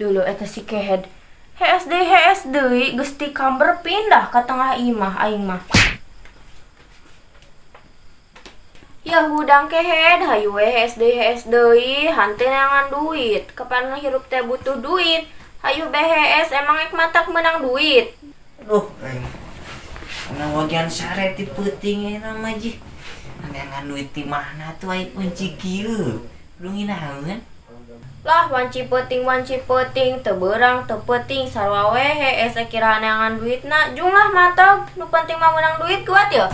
Yeuh eta si kehed. Hees deui hees deui geus ti kamber pindah ka tengah imah aing mah. Ya hudang kehed hayu we hees deui hanteu neangan duit. Kapan hirup teh butuh duit. Hayu BHS emang ek matak menang duit. Aduh, aing. Ana wagian sare ti peuting eta mah jih. Neangan duit ti mana tuh aing kunci kieu. Lu nginaheun? Lah wanci peuting teu beurang teu peuting sarua we hees kira neangan duitna jumlah matak nu penting mah menang duit kuat ya.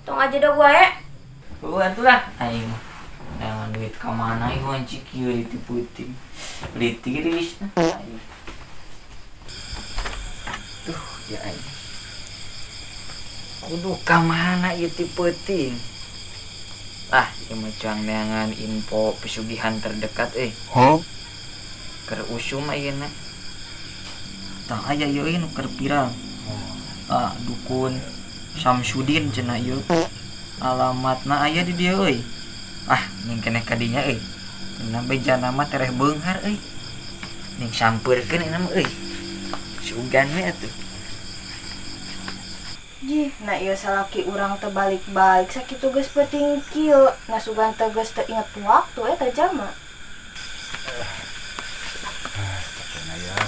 Tong aja da wae. Heuh atuh lah aing mah. Neangan duit ka mana ieu wanci kieu ti peuting. Beli tiris nah. Tuh ya aing. Kudu ka mana ieu ti peuting? Ah, ieu mah cuang neangan info pesugihan terdekat euy. Huh? Keur usum ayeuna. Tah aya ieu euy nu keur viral. Ah, dukun Samsudin cenah ieu. Alamatna aya di dieu euy. Ah, ning keneh ka dinya euy. Cenah bejana mah tereh beunghar euy. Ning sampeurkeun ieu mah euy. Sugan we atuh. Jih, na ieu salaki urang teu balik-balik sakitu geus peuting kieu, na sugan teu geus teu inget waktu eta jalma. Capek ya.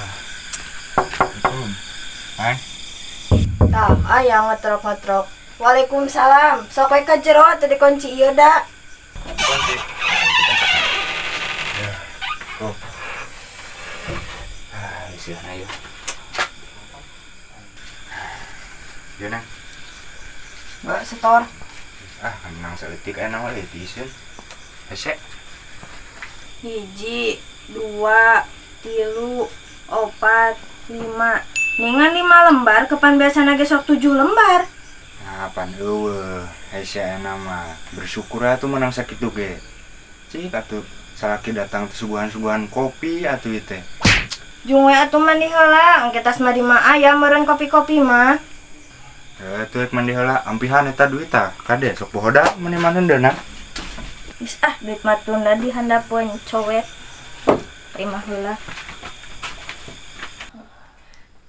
Assalamualaikum. Hai. Tah, aya ngetrok-ngetrok. Waalaikumsalam. Sok we ka jero teu dikunci ieu da. Kunci. Ya. Oh. Ah, isian ayo. Ya nang. Mbak setor. Ah, nang saeutik aya nang leutik sieun. Hese. 1, 2, 3, 4, 5. Ningan 5 lembar kapan biasana ge sok 7 lembar. Nah, pan eueuh, hese aya mah bersyukur atuh menang sakitu ge. Cik atuh salaki datang suguhan-suguhan kopi atuh ieu teh. Jung we atuh mandi heula, engke tas mandi mah aya meureun kopi-kopi mah. Tuh mandi heula ampihan eta duit tah kade sok pohoda meni manendana. Geus ah duit mah tunda di handapeun cowet. Terima heula.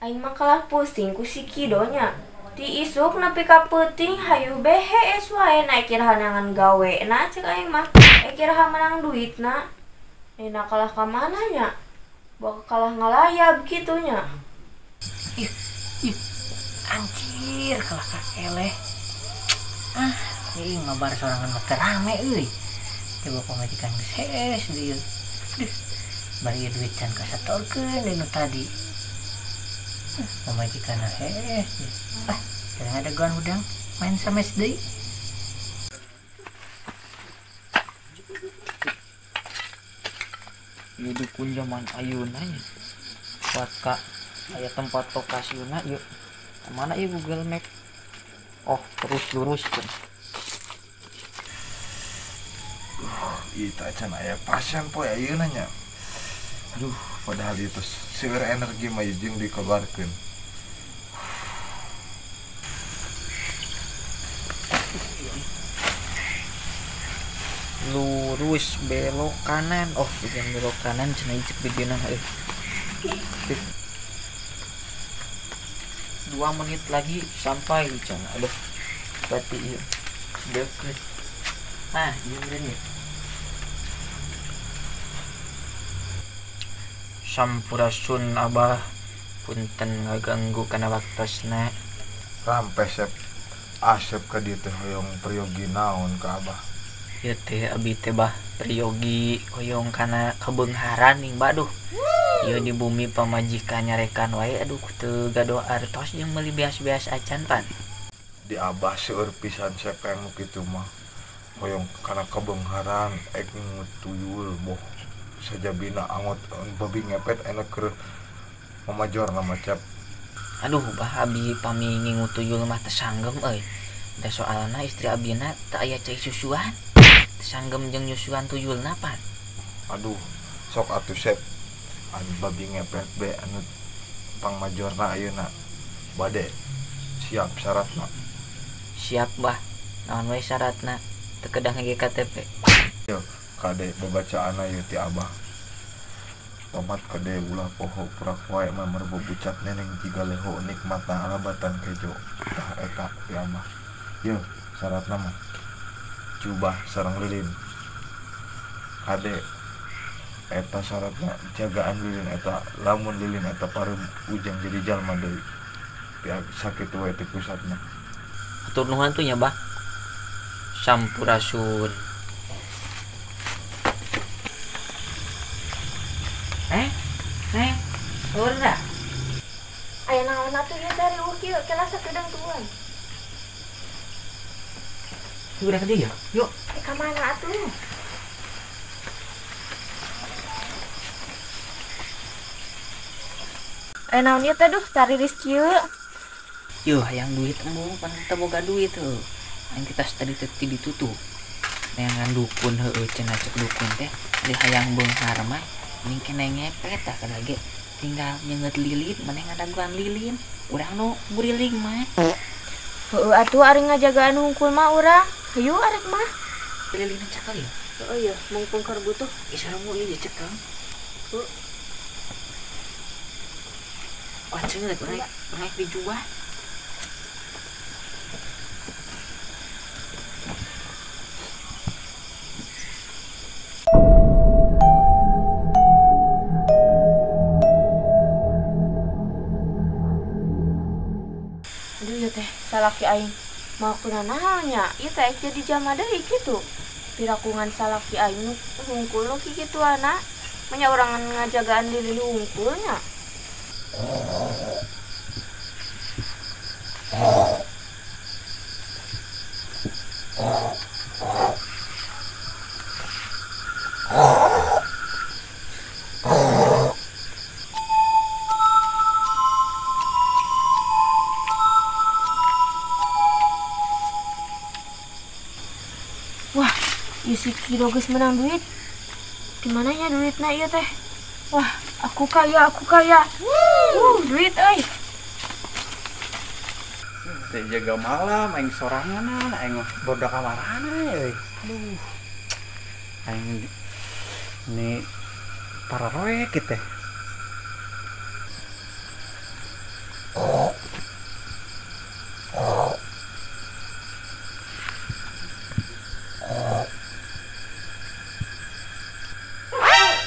Aing mah kalah pusing ku si Kido nya. Ti isuk nepi ka peuting hayu BHS wae na kira neangan gawe na cek aing mah. Kira menang duitna. Nina kalah ka mana nya? Bakal kalah ngalayab kitu nya. Ih, ih. Anjir kalah ka eleh. Ah, ieu ngabar sorangan mah teu rame euy. Coba pamajikan geus hees deui. Duh, bari duit can kasatorkeun deui nu tadi. Pamajikan hees. Ah, jangan ada goan hudang main sames deui. Ieu dukun zaman ayeuna nya. Buat ka aya tempat lokasiuna ieu. Mana ieu Google Map? Oh, terus lurus kan. Ieu teh can aya pasien poe ayeuna nya. Aduh, padahal itu seueur energi mah jeung dikeluarkeun. Lurus belok kanan. Oh, yang belok kanan cenah cek videona euy. 2 menit lagi sampai cenah. Aduh, berarti ieu deket. Nah, ieu bener ya. Sampurasun abah, punten ngaganggu kana waktosna. Rampes sep asep ka dieu teh hoyong priyogi naon ka abah. Ieu teh abi teh bah priyogi hoyong kana kebeungharan ning baduh. Ieu di bumi pamajikan nyarekan wae aduh teu gaduh artos jeung meuli beas-beas acan pan. Di abah seueur pisan sep kaya nu kitu mah. Hoyong kana kebeungharan ek tuyul boh sajabina angot babi ngepet enak keur mamajorna mah cap. Aduh bah abi pami ngingu tuyul mah teu sanggem euy. Da soalna istri abina teu aya cai susuan. Teu sanggem jeung nyusuan tuyulna pan. Aduh sok atuh sep anu babi ngepet be anu pangmajorna ayeuna bade siap syaratna. Siap bah, naon we syaratna teu kedah ngege KTP. Yo kade babacaanna ieu ti abah. Tomat kade ulah poho purak wae mah merbo bucat neneng jiga leho nikmatna alabatan kejo. Tah eta ti Abah. Yeuh, syaratna mah jubah sareng lilin. Kade eta syaratna jagaan lilin eta, lamun lilin eta pareum ujang jadi jalma deui. Pihak sakitu wae ti pusatna. Hatur nuhun tuh nya, Bah. Sampurasun. Neng, udah. Aya naon atuh ieu teh riweuh kieu, kela sakedeung tuan. Udah ke dia, yuk. Ka mana atuh? Naon ieu teh duh tariris kieu. Yuh, hayang duit embung, pan teu boga duit heuh. Aing kita tadi teh ditutup. Neangan dukun heueuh cenah cek dukun teh, di hayang beunghar mah mending kena ngepet tah kada ge. Tinggal nyeungeut lilin, maneh ngadaguan lilin. Urang nu buriling mah. Heueuh atuh ari ngajagaan hungkul mah urang. Hayu arek mah. Lilin cekel ya? Heueuh yeuh, mumpung keur butuh. Ih sareng ieu cekel. Heuh. Wah cengeut naik di jubah. Aduh ya teh, salaki aing mau kunanahannya, ieu teh jadi jalma deui kitu. Pirakungan salaki aing nu hungkul nu kitu anak, menya urangan ngajagaan lilin hungkulnya. Wah, ieu si Kido geus menang duit. Di mananya duitna ieu teh? Wah, aku kaya, aku kaya. Duit euy. Teh jaga malam aing sorangan, aing bodak kamarana euy. Aduh. Aing ini para roek teh.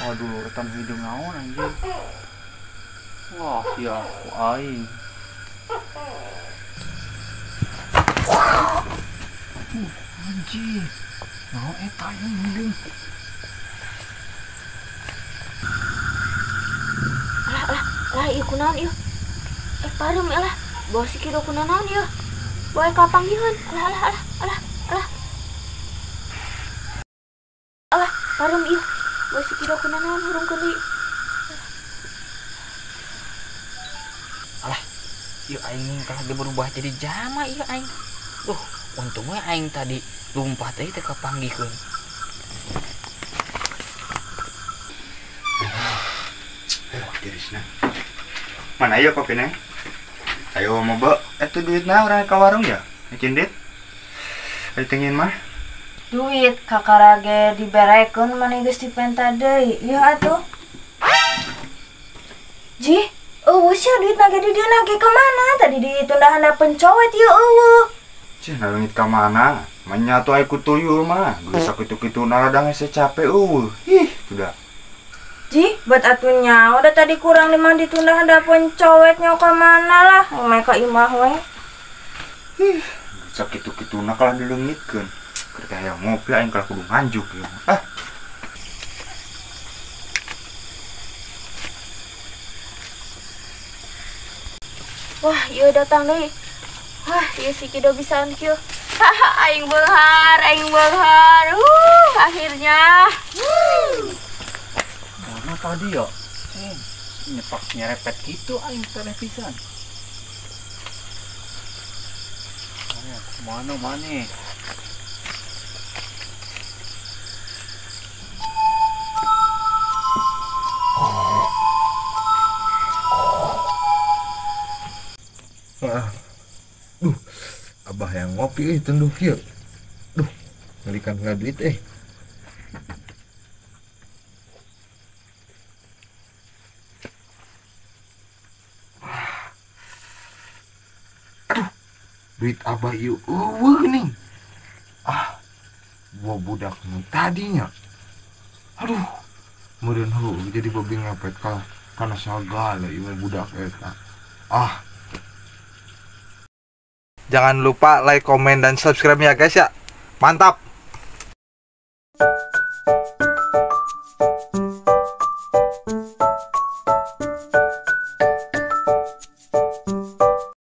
Aduh, retan hidung naon anjing. Wah, ya aku aing. Anjing. Naon eta yang hidung. Alah, alah, alah ieu kunaon ieu? Pareum alah. Bawa si Kido kunaon ieu? Bawa kapanggihan. Alah, alah, alah, alah, alah. Alah, pareum ieu. Bawa si Kido kunaon hurungkeun deui. Alah, ieu aing kalah ge berubah jadi jama ieu aing. Duh, untungnya aing tadi lumpat teh teu kapanggihkeun. Tirisna. Mana ieu kopina? Ayo mobe atuh duitna urang ka warung ya. Cindit. Ari tengin mah. Duit kakara ge diberekeun maneh geus dipenta deui. Ieu atuh. Jih, eueuh sia duitna ge di dieu ge ka mana? Tadi ditunda handapeun cowet ieu eueuh. Cih, naleungit ka mana? Manya atuh aya ku tuyul mah. Geus sakitu-kitu naradang hese capek eueuh. Ih, sudah. Jih, buat atuh nyawa udah tadi kurang lima ditunda handapeun cowet nyawa ka mana lah. Mereka imah we. Ih, sakitu-kitu na kalah dileungitkeun. Keur teh hayang ngopi aing kalah kudu nganjuk ieu. Ah. Wah, ieu datang deui. Wah, ieu si Kido bisaan kieu. Aing beunghar, aing beunghar. Akhirnya. Mana tadi ya? Nyepak nyerepet gitu aing teh pisan. Mana mana? Ah. Duh, abah yang ngopi tunduh kieu. Duh, ngerikan nggak duit eh. Duit abah ieu euweuh geuning. Ah, buah budak nu tadinya. Aduh, meureun heueuh jadi babi ngepet kalah kana sagala ieu mah budak eta. Ah. Jangan lupa like, komen, dan subscribe ya guys ya. Mantap!